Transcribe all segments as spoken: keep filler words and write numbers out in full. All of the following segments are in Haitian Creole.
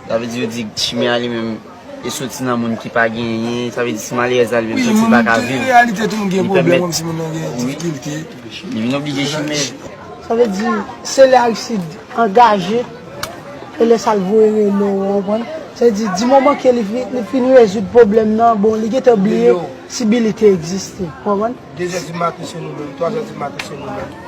Sa vle di yo di chimè a li menm, e soti nan moun ki pa genyen, sa vle di si malerèz la li menm santi l pa ka viv, li pèmèt, wi, li vin oblije chimè. Sa vle di, se lè Aristide angaje, e lè sa l voye rele w, ou konprann? Sa vle di, di moman ke li fi-, li fin rezoud pwoblèm nan, bon, li gentan bliye si Billy te egziste, ou konprann? De zè di maten se nou menm, twa zè di maten se nou menm.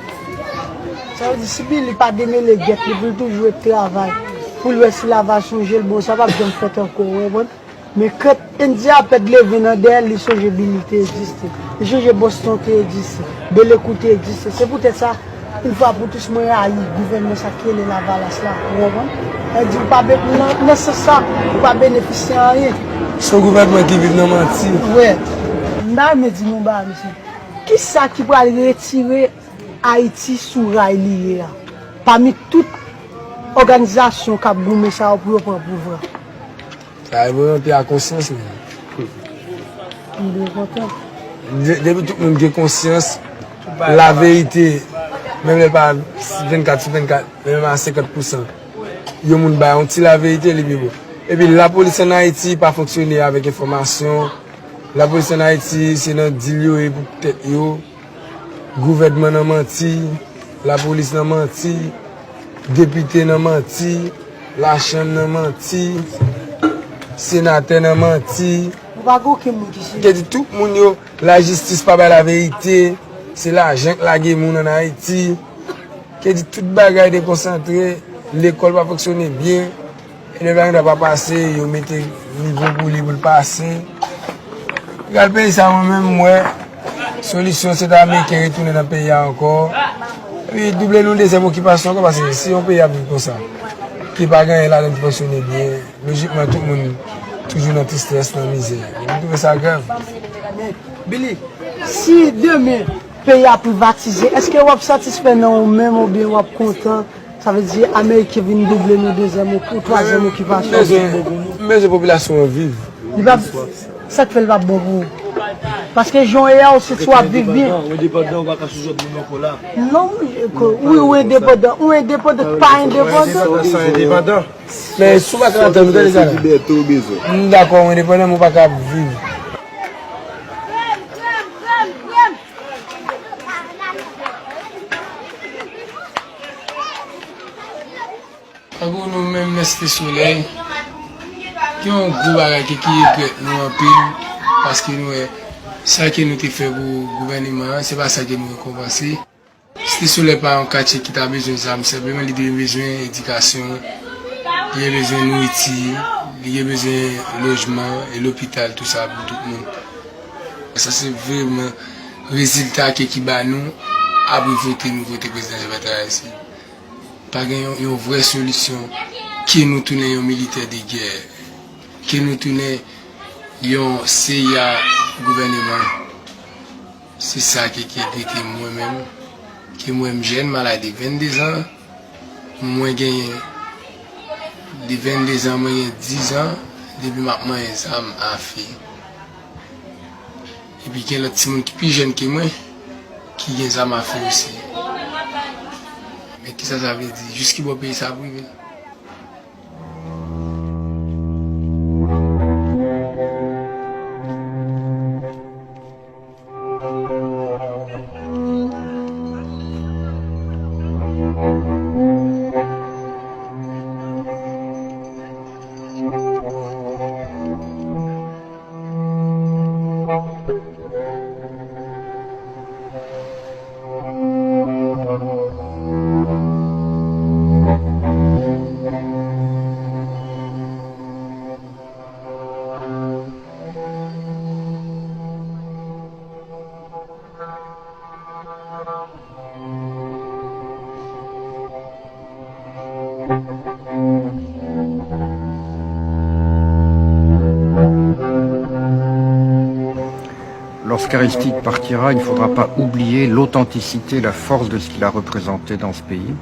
Sa vle di, si Billy pa demele gèt li pou l toujou ret travay, pou l wè si lavaj sonje l, bon, sa p ap janm fèt ankò, ou konprann? Men kant Endyè a pèd leve nan dèyè l, li sonje Billy te egziste. Li sonje Boston te egziste. Belekou te egziste. Se poutèt sa, yon fwa pou tous, mwen rayi gouvènman sa k rele Lavalas la. Ou konprann? Sa vle di, ou pa be-, nan, nan sans sa, ou pa benefisye anyen. Se yon gouvènman ki viv nan manti. Wi. M ta renmen di nou yon bagay, mesye. Kisa ki pral retire Ayiti sou ray li ye a? Pami tout òganizasyon k ap goumen sa yo pou yo pran pouvwa. Sa e volonte a konsyans, men. M byen kontan. De-, depi tout moun gen konsyans, laverite, menm lè l pa vennkat sou vennkat, menm a senkant pousan, yon moun bay yon ti laverite, li pi bon. Epi lapolis ann Ayiti pa fonksyone avèk enfòmasyon. Lapolis ann Ayiti, se nan dil yo ye pou tèt yo. Gouvènman nan manti, lapolis nan manti, depite nan manti, lachanm nan manti, senatè nan manti. Nou pa gen okenn moun ki serye. Te di tout moun yo, lajistis pa bay laverite, se lajan k lage moun ann Ayiti. Te di tout bagay dekonsantre, lekòl pa fonksyone byen. E lè bagay la pa pase, yo mete nivo pou li pou l pase. Gad peyi sa, mwen menm, m wè solisyon se ta Ameriken retounen nan peyi a ankò. Epi double nou dezyèm okipasyon ankò, paske si yon peyi ap viv konsa, ki pa gen anyen ladan ki fonksyone byen, lojikman tout moun toujou nan tristès, nan mizè. Mwen twouve sa grav. Billy, si demen peyi a privatize, èske w ap satisfè nan ou menm oubyen w ap kontan? Sa vle di Ameriken vin double nou dezyèm ou twazyèm okipasyon. M bezwen, m bezwen popilasyon an viv. Li p ap, sa k fè l p ap bon pou ou? Paske jan w ye a, ou santi w ap viv byen. Ou endepandan, ou endepandan, ou pa ka sou zòd moun ankò la. Non, ou, ou endepandan, ou endepandan, pa endepandan. Endepandan san endepandan. Men si w pa ka antann ou, tande sa la. Se libète w bezwen. M dakò, ou endepandan, men ou pa ka ap viv. Tankou nou menm nan Site Solèy, gen yon gwo bagay ke ki regrèt nou anpil, paske nou wè sa ke nou te fè pou gouvèneman an, se pa sa ke nou rekonpanse. Site Solèy pa yon katye ki ta bezwen zam senpleman, li te bezwen edikasyon, li te bezwen nouriti, li te bezwen lojman e lopital, tou sa pou tout moun. Sa se vreman rezilta ke ki ba nou apre vote nou vote prezidan Jovenel Moïse. Pa gen yon, yon vrè solisyon ke nou tounen yon militè de gè, ke nou tounen yon C I A gouvèneman. Se sa ki, ki enkyete mwen menm, ke mwen m jèn, m al de venndezan, mwen genyen de venndezan, mwen gen dizan, depi m ap manyen zam afe. Epi gen lòt timoun ki pi jèn ke mwen, ki gen zam afe osi. Men kisa sa vle di? Jis ki bò peyi sa ap rive? Lorsqu'Aristide partira, il ne faudra pas oublier l'authenticité, la force de ce qu'il a représenté dans ce pays.